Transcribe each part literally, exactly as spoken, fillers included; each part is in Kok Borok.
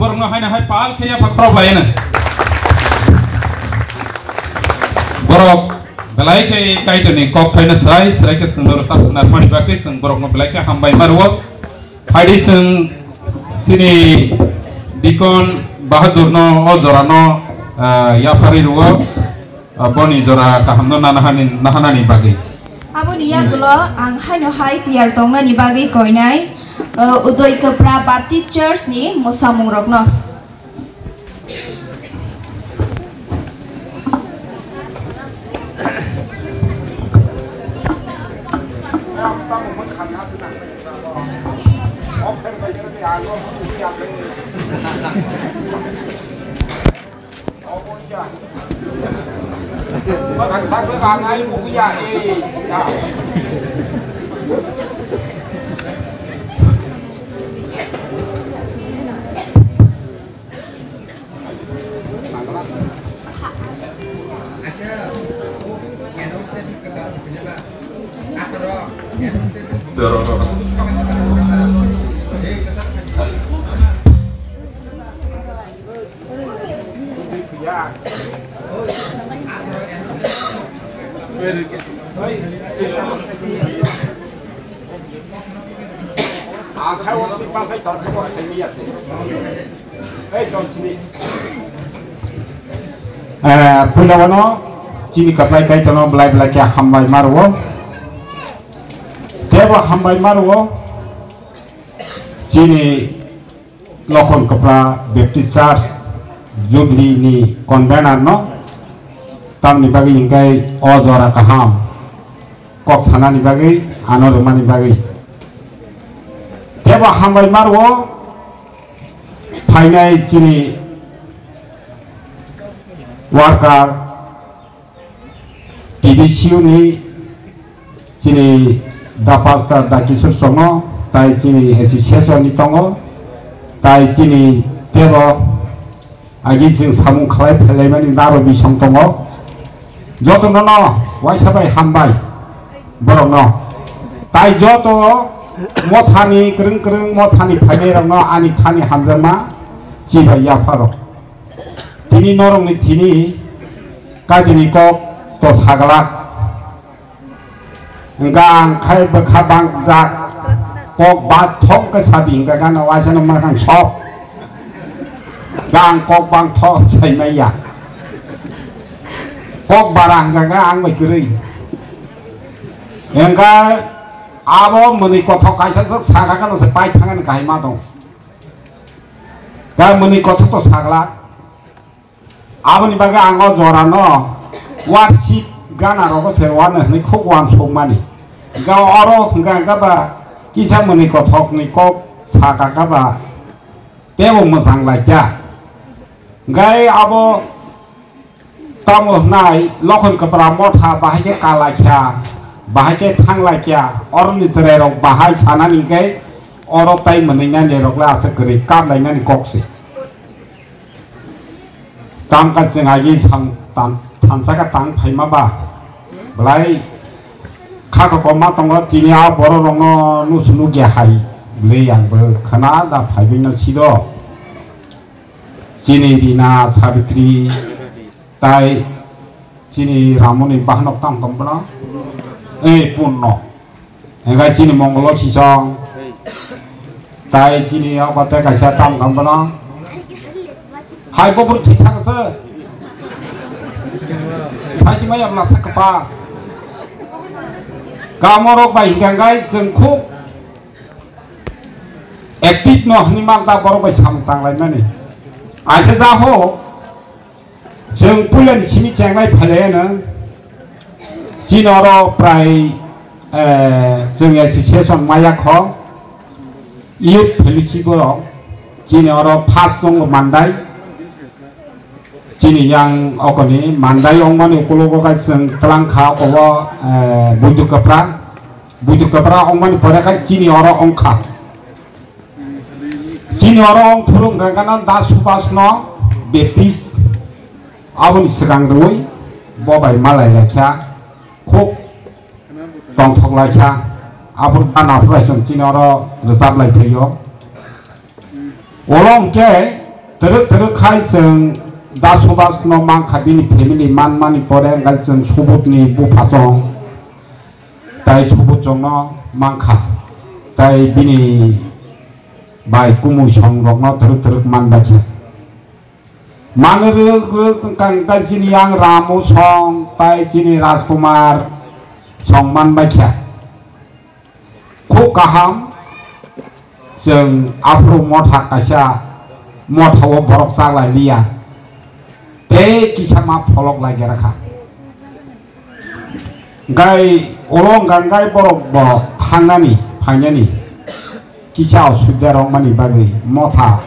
Borokno haino hai pal khe yapha khorok lai hwno. Borok belai khe Kaitorni kok phaino srai srai khe chwngno rwchap narwkmani bagwi chwng borokno belai khe hambai ma rwo. Phaidi chwng chini Deacon Bahadurno o jorano, ah, yapharwi rwo. Ah, boni jora kahamno nanahani, nahanani bagwi. Aboni yagulo ang haino hai tiyar tongnani bagwi koinai, ah, Udoi Kwpra Baptist Church ni mwsamungrokno. Eh, puila wano chini kwplai Kaitorno belai belai khe hambai ma rwo. Tebo hambai ma rwo chini Lokhon Kwpra Baptist Church Jubilee ni convener no, tamni bagwi hingkai o jora kaham kok sanani bagwi, ano rwmani bagwi. Tebo hambai ma rwo phainai chini worker, T B C U ni chini da pastor da Kishore tongo, tai chini association ni tongo, tai chini tebo agi chwng samung khlai phelaimani naro bisong tongo. Joto nono waisa bai hambai borokno. Tai joto mothani kwrwng kwrwng mothani phainairokno ani thani hamjakma chibai yapharok. Tini norokni thini Kaitorni kok to saglak. Hingkha ang khai bwkha bangjak, kok bathok khe sadi hingkha gana waisano makhang sok. Hingkha ang kok bangthok sai maya. Kok bara hingkha khe ang bai kwrwi. Hingkha abo mwnwi kothok kaisa swk sakha gana se pai thangani kahai ma tong. Ga mwnwi kothok to saglak. Aboni bagwi ang o jorano worship gana rogo se wano hwnwi khuk uansukmani. Ga oro hwnkha hwnkha ba kisa mwnwi kothokni kok sakha kha ba tebo mwchang laikha. Gai abo tamo hwnai Lokhon Kwpra motha bahai khe kalaikha, bahai khe thanglaikha, oroni chwrairok bahai sanani hwnkhe oro tai mwnwi nani rok le aswk kwrwi kap lainani kok se. Tang ka chwng agi sang tan-, thansa ka tang phaima ba. Belai kha kha koma tongo tini a borok rokno nusu nukya hai. Bwlwi ang bo khana da phaibai no sido. Chini Rina, Sabitri, tai chini Ramoni bahanok tang tong bono. Ei punno. Hingkhe chini Mongolo Chisong. Tai chini o kote kaisa tam kang bono. Hai bopor thithang se. Saisi maya mlasa kapa. Kamorok bai hingkhe chwng khub active no hwnwi man ta borok bai samung tang laimani. Aise ja ho. Chwng puilani simi chenglai phailaiyano chini oro prai, eh, chwng association maya kho youth fellowship o chini oro first chwng Mandai chini yang okoni Mandai ongmani ukulogo khe chwng twlang kha obo, eh, Buidu Kwpra, Buidu Kwpra ongmani pore khe chini oro ongkha. Chini oro wng phuru wngkha gana Da Subhas no Baptist aboni swkang rwui bo bai malai laikha, khub tongthok laikha, aboni gana phuraisong chini oro rwchap lai phaio. Olo hwnkhe Twrwk twrwk khai chwng Da Subhas no mankha, bini family manmani pore wngkha chwng Subut ni buphachong, tai Subut chong no mankha, tai bini bai kumui song rok no twrwk twrwk manbaikha. Manwi rwk rwk wngkha, wngkha chini yang Ramu song tai chini Rajkumar song manbaikha. Khub kaham, chwng aphuru motha kaisa motha o borok chaklai liya, tei kisa ma pholok lai gerkha. Gai oro hwnka gai borok bo thangnani phainani kisa osubida rokmani bagwi motha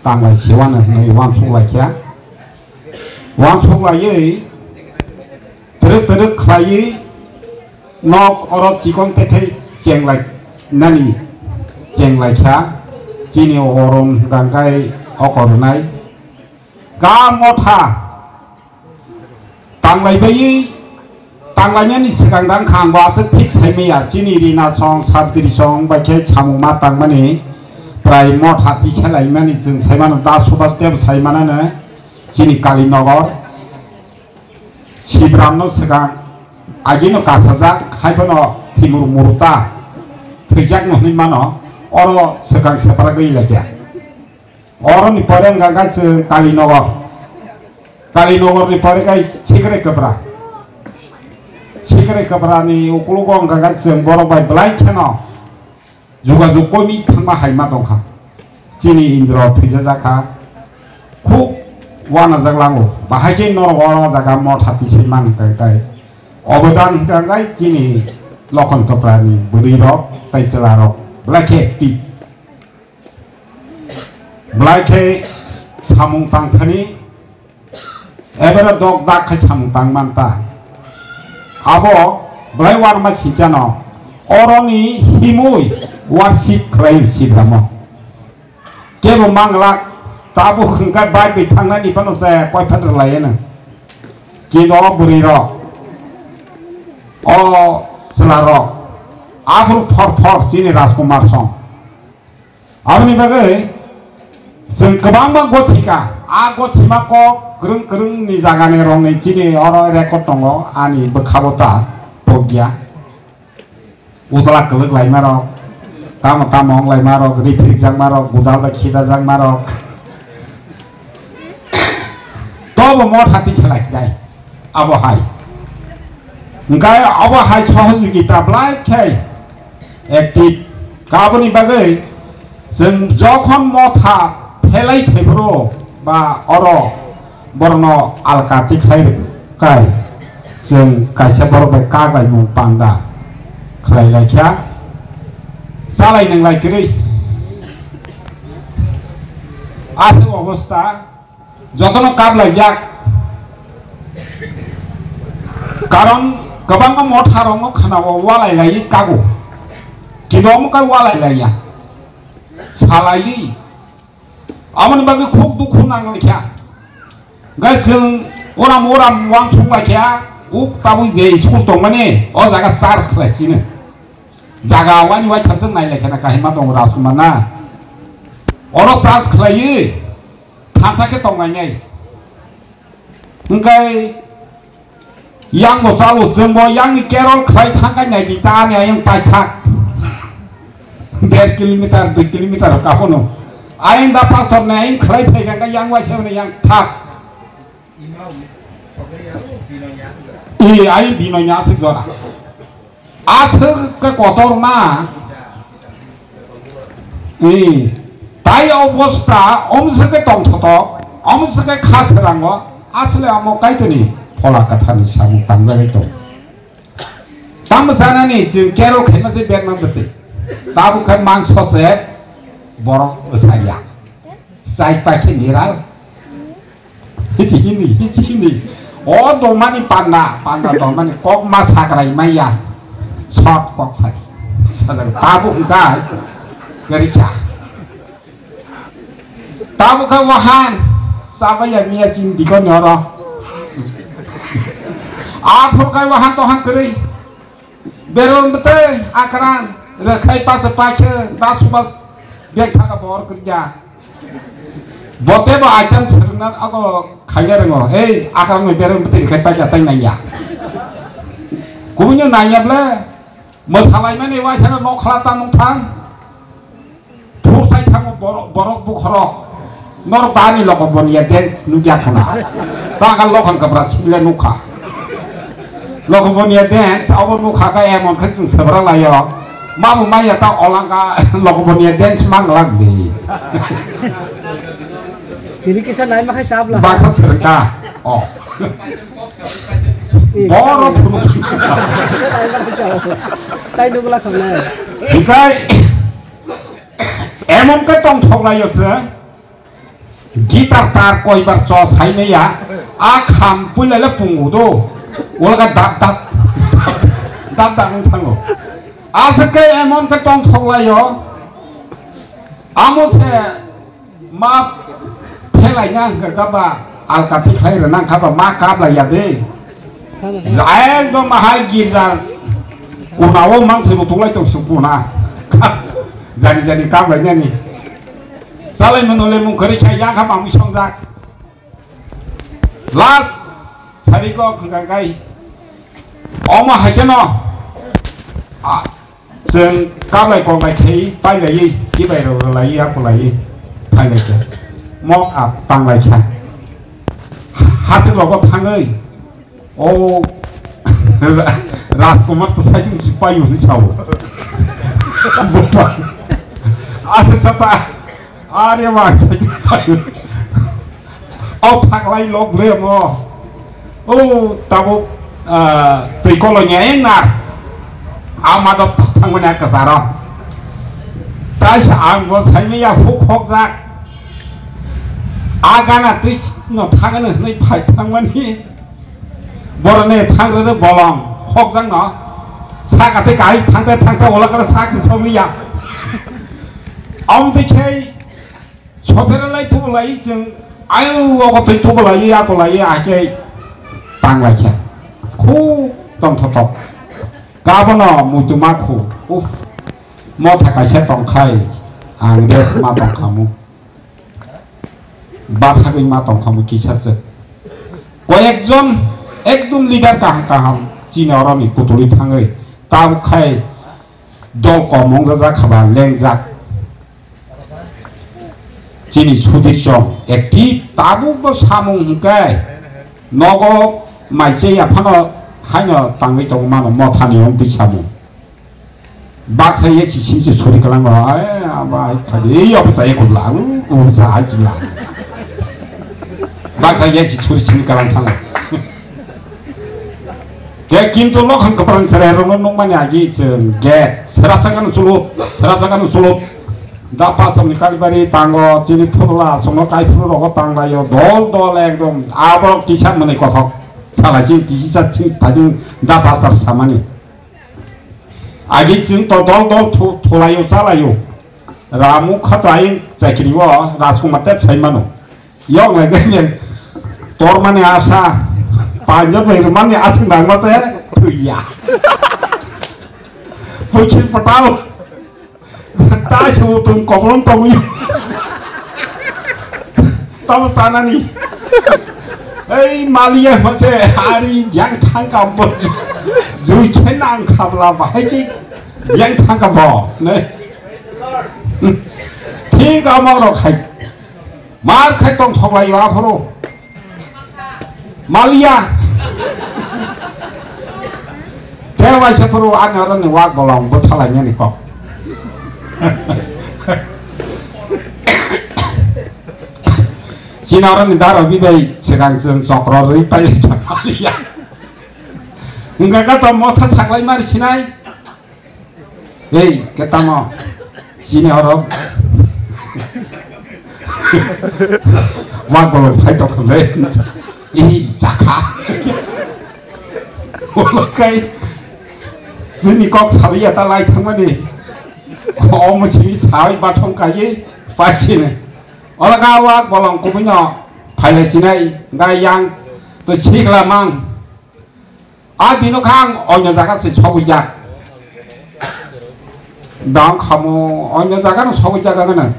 tanglai siwano hwnwi uansuk laikha. Uansuk laiwi twrwk twrwk khlaiwi nok oro chikon tethai chenglai nani chenglaikha chini orom hwnka gai okornai. Ka motha tanglaibai, tanglainani swkang dang kha, ang bo aswk thik saimaya. Chini Rina song, Sabdri song bai khe samung ma tangmani prai motha tisa laimani chwng saimano, Da Subhas Deb saimanano chini Kalinogar, Sibramno swkang agino kasajak, haiphano Timur Muruta thwijakno hwnwi mano, oro swkang separagwi laikha. Oroni pore wngkha khe chwng Kalinogar. Kalinogarni pore khe Sikrai Kwbra. Sikrai Kwbrani ukologo wngkha khe chwng borok bai belai kheno jugajug komi thangma hai ma tongkha. Chini Indro thwijajak kha. Khub uanajak lango. Bahai khe norok o jaga motha tisai man tong tai. Obodan hwnkha khe chini Lokhon Kwbrani bwrwi rok tei chwla rok belai khe active. Belai khe samung tangthani, ebero dok dak khai samung tang manta. Abo belai uanama sinchano, oroni himwi worship khlai Sibramo. Kebo manglak, tabuk hwnkhe bai bai thangnani phano se koi pheter laiano. Kinto o bwrwi rok, o chwla rok, aphuru phor phor chini Rajkumar song. Aboni bagwi chwng kwbangma gothika, a gothima kok kwrwng kwrwng ni jagani rokni chini oro record tongo, ani bwkhabo ta tokya. Utla kwlwk laima rok, tamo tamo wng laima rok, riphrikjakma rok, gudal bai khidajakma rok. Tobo motha tisa lai khlai. Abo hai. Hwnkhe abo hai sohojogita belai khe active. Kaboni bagwi chwng jokhon motha phelai phaiphuru ba oro borokno alka tikhlai rwkha kai chwng kaisa borok bai kak laimung panda khlai laikha. Chalai nwnglai kwrwi. Aswk obostha. Jotono kap laijak. Karon kwbangma motha rokno khwnao walai laiwi kago. Kintu omo kai walai laiya. Salaiwi. Aboni bagwi khuk dukhu nang laikha. Gai chwng uram uram uansuk laikha. Uk tabuk je school tongmani o jaga charge khlai chini. Jaga waini waithamjak nai laikha na kahima tongo Rajkumar na. Oro charge khlaiwi. Thansa khe tonglainai. Hwnkhe yang bo chalo, chwng bo yang ni carol khlai thang kai nai di ta ani ayang paithak. Der kilometer, dui kilometer ka bono. Ayang da pastor ni ayang khlai phai kha yang waisa ni yang thak. I ayang bino nya aswk jora. Aswk khe kotorma. I, tai obostha omswk khe tongthoto, omswk khe kha swrango, asle amo Kaitorni phola kwtharni samung tangjagwi tong. Tamo sanani chwng carol khaima se berma bwtwi. Tabuk khe mangso se borok bwsaya. Chai paikhe miral. Hichi hini, hichi hini. O dongmani panda, panda dongmani kok ma sakrai maya. Sot kok sai. Sadar tabu utai. Garikha. Tabu kha wahan. Sabaya miya chin dikon yoro. Aphur kai wahan tohan kri. Beron bete akran. Rekhai pas paikhe das bas. Bek thaka bor kerja. Bo tebo item swrwngna abo khaina rwngo. Ei, akrang ni bereng bwtwi rwkhai paikha tai nangya. Kubui no nangya ble, mwsalaimani waisano nok khwla ta nung thang. Phur sai thango borok, borok bukhorok. Nor bani logo boniya dance nugya khuna. Bagal lokhon kabra simle nukha. Logo boniya dance, abo nukha ka emon khe chwng swbra laio. Mabu maya ta olanga logo boniya dance manglak di. Tini kisa nai makhai chap la. Baksa serengka. Oh. Boro phunu. Tai nugla khonai. Hikai emon ke tong thok lai se. Guitar tar koi bar cho sai me ya. A kham pui lai le pungu do. Ola ka dap dap. Dap dap nung thango. Asa ke emon ke tong thok lai yo. Amo se Ma phelai na hwnkha kha ba, alkati khlai rwna hwnkha ba, ma kap lai ya de. Ekdom hai girja kunao mansai bo tulai tong sukuna. Jani jani kap lai nani. Chalai mano le mung kwrwi kha ya kha mamui songjak. Last sari ko khwngkha kai. Omo hai kheno. A, Chwng kablai koklai khe pailaiwi, kibai rok rwlaiwi, akulaiwi phailai khe mok a tanglai kha. Hachwk rogo thangwi o Rajkumar to sai chwng si paio hwnwi sao. Aswk sapa. Are ma, o phaklai lok le mo. O tabuk, ah, twi kolo nya eng nar. Ama dok thangmani a kasaro. Taisa ang bo saimaya huk hokjak. A gana twi no thangani hwnwi phai thangmani. Boroni thangrwrwk bolong hokjakno saka tei kahai thangte thangte ulo kala sak se sogwi ya. Aboni tei khe sophera lai thubo lai chwng ayo obo tei thubo lai ya bo lai ya khe tang lai khe khu tong tho tok. Gabono muitu ma khu uf motha kaisa tong khai ang rest ma tong khamu. Bathagwi ma tongkha mo kisa se. Koyekjon ekdom leader kaham kaham chini oroni kutulwi thangwi tabuk khai dol kom wng jak kha ba lengjak. Chini Sudhir chong active tabuk bo samung hwnkhe nogo maiche ya phano haino tangwi tongo mano mothani wngtwi samung. Baksa ye si sim se sori kalang ba, ai, aba, ai, thagi, ei, aba sa ye kubla, u, u, sa, ai, chila. Baksa ye si sori sim kalang thang. Ke kintu lokhan kaprang sere rono nung mani agi cheng, ge, serap sakan sulu, serap sakan sulu. Da pastor ni kalibari tango, chini phurula, sono kai phuru rogo tanglayo, dol, dol, ekdom, aborok kisa mani kothok. Sala chini kisi sa chini tajung da pastor samani. Agi chwng to dol dol thu-, thulaio chalaio. Ramu khato ayang chakri o Rajkumar tep sai mano. Yok lai gani tor mani asa. Panjab lai mani asing dang ma se thuya. Puchil patal. Ta se utum koplong tongwi. Tamo sanani. Ei maliya mase hari yang thangka bo. Jui khe nang khabla bahai ki yang thangka bo. Ne. Thik amang rok hai. Mar khai tong thoklai yo aphuru. Maliya. Te waisa phuru ani oro ni wak bolong bwthalai nani kok. Chini oro ni daro bibai swkang chwng chokro rwi pai maliya. Hingka ka to motha saklai mari sinai. Ei, ketamo. Chini oro. Wak bolong phai tokhle. Ei, chakha. Olo kai. Chini kok sabiya ta lai thangmani. Omo sini sai bathong kai. Pai sini. Olo ka wak bolong kubui no. Phai lai sinai. Gai yang. To sikla mang. A dino kha ang onyo jaga se sogwi jak. Dang khamo onyo jaga no sogwi jak ang na.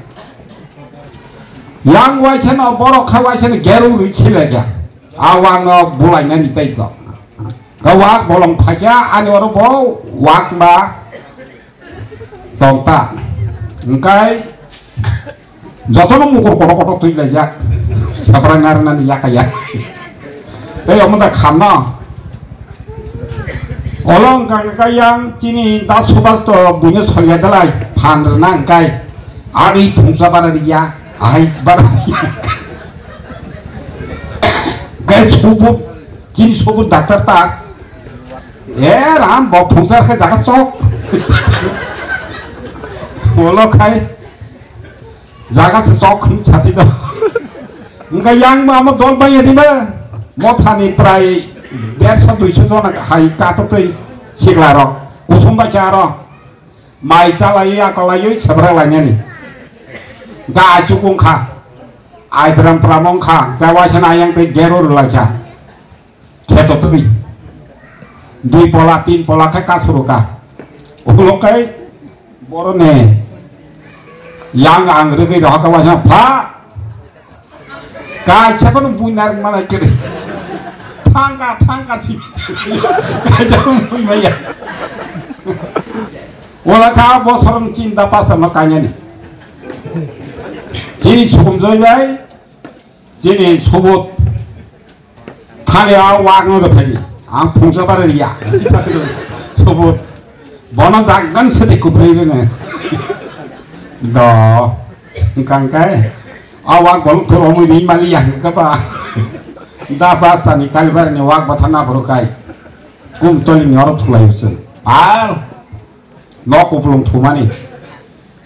Yang waisa no borok kha waisa no geru ri khilai kha. A wak no bulai nani tai ko. Ka wak bolong phaikya ani oro bo wak ba tongta. Engkai jotono mukur kotor kotor twi laijak. Sabrang narnani yaka yak. Tei omo da khamno. Olo wngkha kha yang chini da subas to buino solia dalai phan rwna wngkai. Ari phungsa bara riya, ahai bara riya. Gai subut, chini subut daktar tak. E ram bo phungsa khe jaga sok. Olo khai. Jaga se sok khum chati do. Engka yang ma mo dol bai yadi ba. Mothani prai derso duiso jona hai kato tei sikla rok. Kuthum ba kya rok. Mai chalai akolai sabra lanyani. Ga achuk ungkha. Aibram pramong kha. Jawa sana yang tei gero rulai kha. Kheto twi. Dui pola, tin pola khe kasuru ka. Ulo kai boro ne yang ang rwgwi rohaka waisa pha. Kaisa kono buinar mana kiri. Thangka, thangka thi. Kaisa kono bui maya. Wala ka bosorom chinta pasa ma kanyani. Chini sukum joi bai. Chini subut thani a wak no phai ang phungsa bare ya. Subut bono jaggan sete kuphai rene. Do kang kai a wak bol thoro mui ri mali ya ka ba. Da basta ni kali bare ni wak ba thana bro kai. Kum toli ni oro thulai usen. Al. Nok kuplung thumani.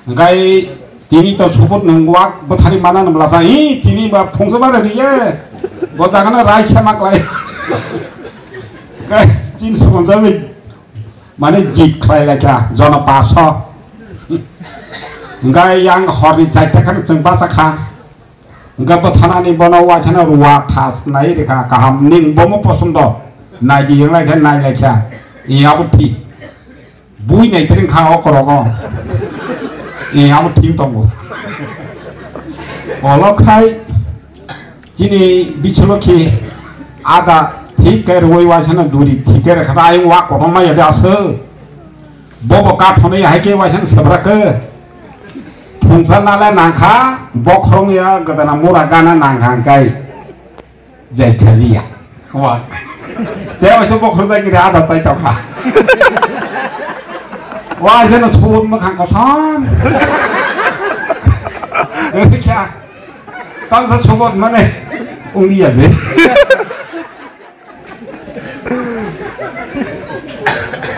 Engkai tini to subut nung wak bwthari mana nung lasa. Hi, tini ba phungsa ba rwdi ye. Bo jagano rai semak lai. Engkai chin subun jabi. Mane jit khlai lai kha. Jono paso. Engkai yang horni chaita khan chwng basa kha. Engkai bwthanani bono waisano ruwa thas nai rikha. Kaham ning bomo posundo. Nai di yang lai kha, nai lai kha. Iya bo thik. Bui nai tring kha o korogo. E amo thing tongo. Olo khai chini bicholo khe ada thik ke roi waisano duri thik ke rekha ayung wa kotom ma yade aso. Bobo ka thone hai ke waisano sebra ke. Phungsa nale nangkha bokhorong ya gadana mura gana nangkha kai. Jaithaliya. Wa. Te waisa bokhorok jagiri ada chai tokha. Wa jeno subut mwkhang kosom. Kya? Tamsa subut mane ungya be.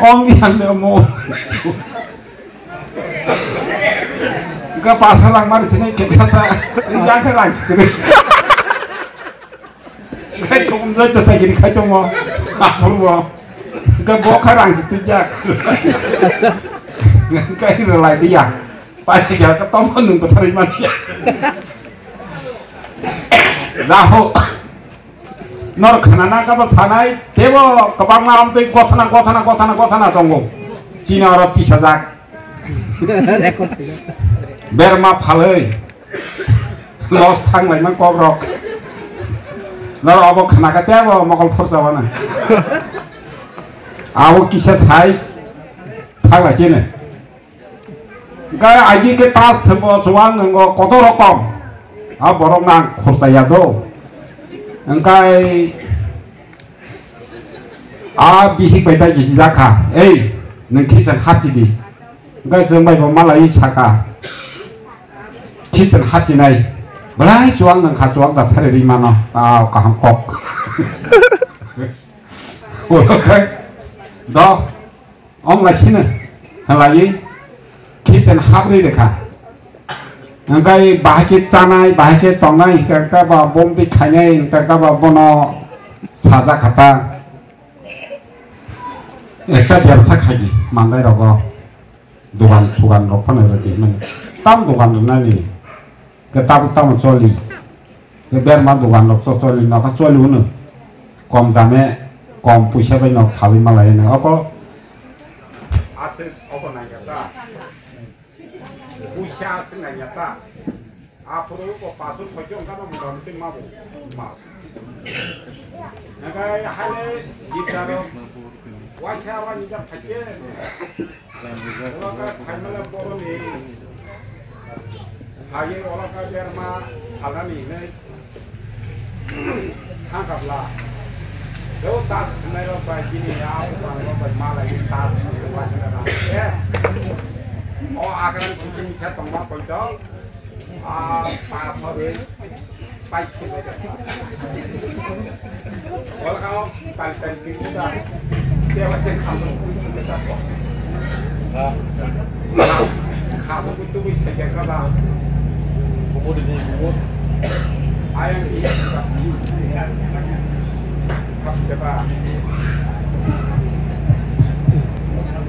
Ongya be mo. Ga pasa lang mari sini ke pasa. Yang ke lang sini. Khai tongo, jai to sagiri khai tongo. Aphurubo. Ga bo kha rang si twijak. Khai rwlai diya. Pai ja ka tongmo nung bwtharwi manya. Jaho. Nor khanana kabo sanai, tebo kwbangma amtwi gothana, gothana, gothana, gothana tongo. Chini oro tisajak. Berma phalwi. Los thang lai man kok rok. Nor obo khana ka tebo mokol phorsa wana. Abo kisa sai thang lai chene. Ga aji ke tas thembo chuang ngo koto rokom. A borok nang khorsa ya do. Engkai A bihik bai dagi jakha, "Ei, nwng khisan hapchidi." Hwnkhe chwng bai bo malai saka, "Khisan hapchinai, belai chuwak nwng kha, chuwak da sari ri mano, tao kaham kok." Oro khe, "Do, ong lai sino," hwnlaiwi khisan haprwi rwkha. Hwnkhe bahai khe chanai, bahai khe tongnai, hwnkhe ba bomtwi khainai, hwnkhe ba bono sajak kha ta. Ekta bebsa khaidi, mangai rogo, dogan sugan rok phano rwdi, mane tam dogan rwnani, ke tabuk tamo choli, ke berma dogan rok cho choli, nokha choli hwno, kom dame, kom puisa bai nok phalwi malai hwno, oko aswk oko nangya ta. Puisa aswk nangya ta. Aphuru ko pasur phaikhe wngkha no motamoti ma bo ma. Nakai hale jitaro waisa wani jak phaikhe. Wala ka phaimala boroni. Hage wala ka derma halani hinai. Thangkapla. Yo tas hinai rok bai bini ya, rok bai malai tas hinai rok bai hinai rok. Eh. O akran kuching chat tongma koito.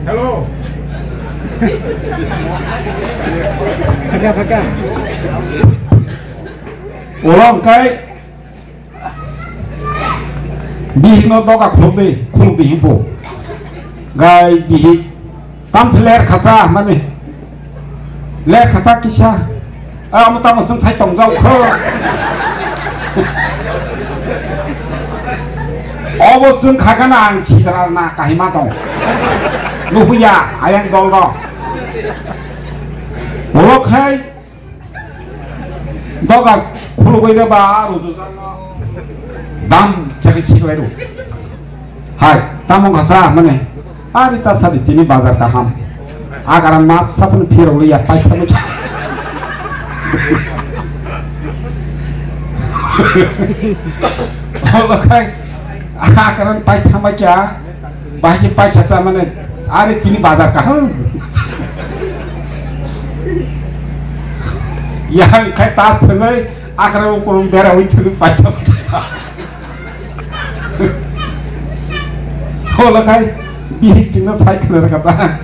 Hello. Phaikha, phaikha. Ulo hwnkhe bihikno doga khulukdi, khulukdi himpo. Gai bihik tamse ler khasa hwnmani. Ler khasa kisa. A, omo tamo chwng sai tongjak kho. Obo chwng kha gana ang chidra na kahima tong. Nuhuya ayang dol rok. Ulo khai doga khulugwi reba rudu dam chakhe khiklai ru. Hai, tamo khasa mane. Ari ta sadi tini bazar kaham. Agara map sapun phirok liya paithakma. Obo khai akaran paithakma kya, bahai paithaksa mane, ari tini bazar kaham. Yang khai ta swnai akaran ukurung bera wi thili paithakma. Ola khai bihik chingno sai khna rwkha ta.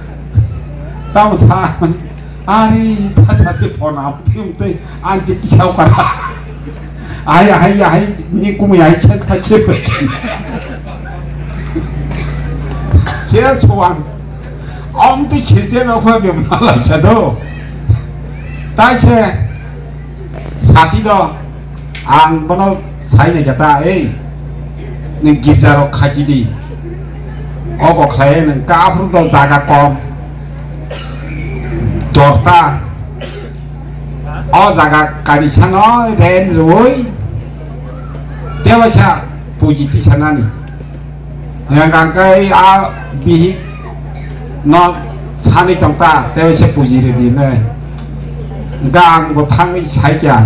Tamo sa, ari ta sa se phone am tim te an je kisa kara. Ai, ai, ai, ni kumui ai chance khai khe pe. Se chuan. Om te khese no kho be mala cha do. Tai se sati do. Ang bono sai nai kha ta, ei, nwng girja rok khachi di. Obo khlai nwng kaphuru do jaga kom. Dorta. O jaga kaisa no ren rwi. Tewaisa puji tisanani. Yang kangkai a bihik no sani tongta, tei se puji ridi ne. Ga ang bo thangwi sai kya.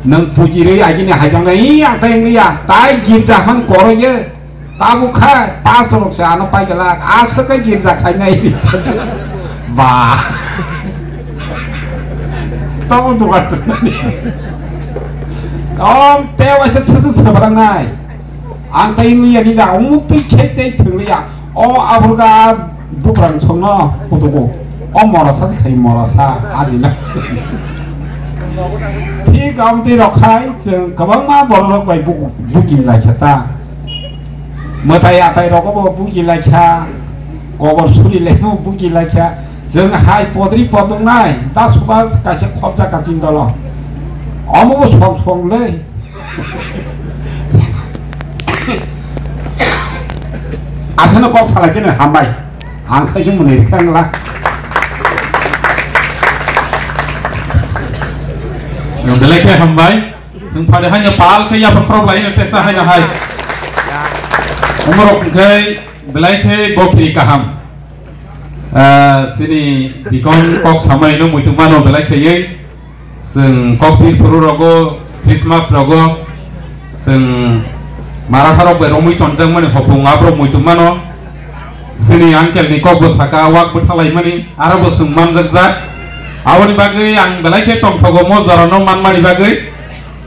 Nang puji rwi agini hai tong nai, i ang tai ngi ya, tai girja han koro ye. Tabu kha, pastor rok se ano pai kala, aswk kai girja khai nai. Ba. Tabu dukan. Om tewa se se se barang nai. Ang tai nui ya ni da, umuk twi khe tei thwng ya. O aburga bukrang songno kutugo. O mora sa khai mora sa, ani na. Thik am twi rok khai, chwng kwbangma borok rok bai bu-, buki lai kha ta. Mwtai atai rok bo buki lai kha. Kobor suri lai bo buki lai kha. Chwng hai podri podung nai, da suba kaisa khopja kaching dolo. Omo bo song song le. Athano kok salai khe hambai. Ang sai sung mwnwi rikha wngla. Belai khe hambai. Nwng phari haino pal khe yapha khorok lai no tesa haino hai. Umorok hwnkhe belai khe bokhiri kaham. Ah, chini bikon kok samai no muitu mano belai khaiwi. Chwng kok phir phuru rogo, Christmas rogo, chwng Maratha rok bai romwi tonjak mani hopung aborok muitu mano. Chini uncle ni kok bo saka wak bwtha lai mani, aro bo chwng manjak jak. Aboni bagwi ang belai khe tongthogo mo jora no man mani bagwi.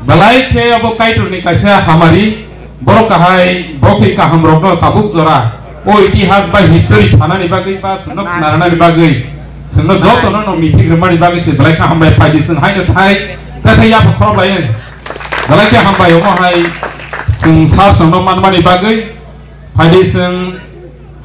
Belai khe abo Kaitor ni kaisa hamari. Borok kahai, bokhri kaham rokno tabuk jora o itihas bai history sanani bagwi ba chwngno khnaranani bagwi, chwngno jotono no mithi rwmani bagwi se belai khe hambai phaidi chwng haino thai tesa yapha khorok lai. Belai khe hambai omo hai chwng sir chwngno manmani bagwi phaidi chwng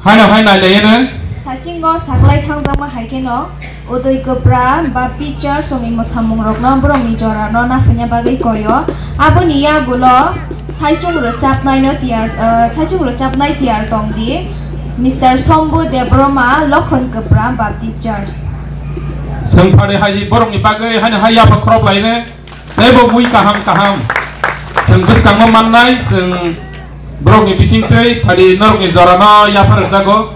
haino hai nai lai eno. Sasingo saklai thangjakma hai kheno. Udoi Kwpra Baptist Church chwngni mwsamungrokno borokni jorano naphaina bagwi koio. Aboni yagulo saichung rwchapnaino tiyar, eh, saichung rwchapnai tiyar tongdi Mister Sombu Debbarma, Lokhon Kwpra Baptist Church. Chwng phari hai borokni bagwi haino hai yapha khorok laino. Teibo mui kaham kaham chwng bwskango mannai, chwng borokni bisingtwi phadi norokni jorano yapha rwjago.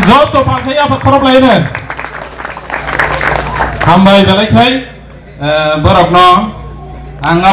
Joto phalkhai yapha khorok laino. Hambai belai khai, eh, borokno ang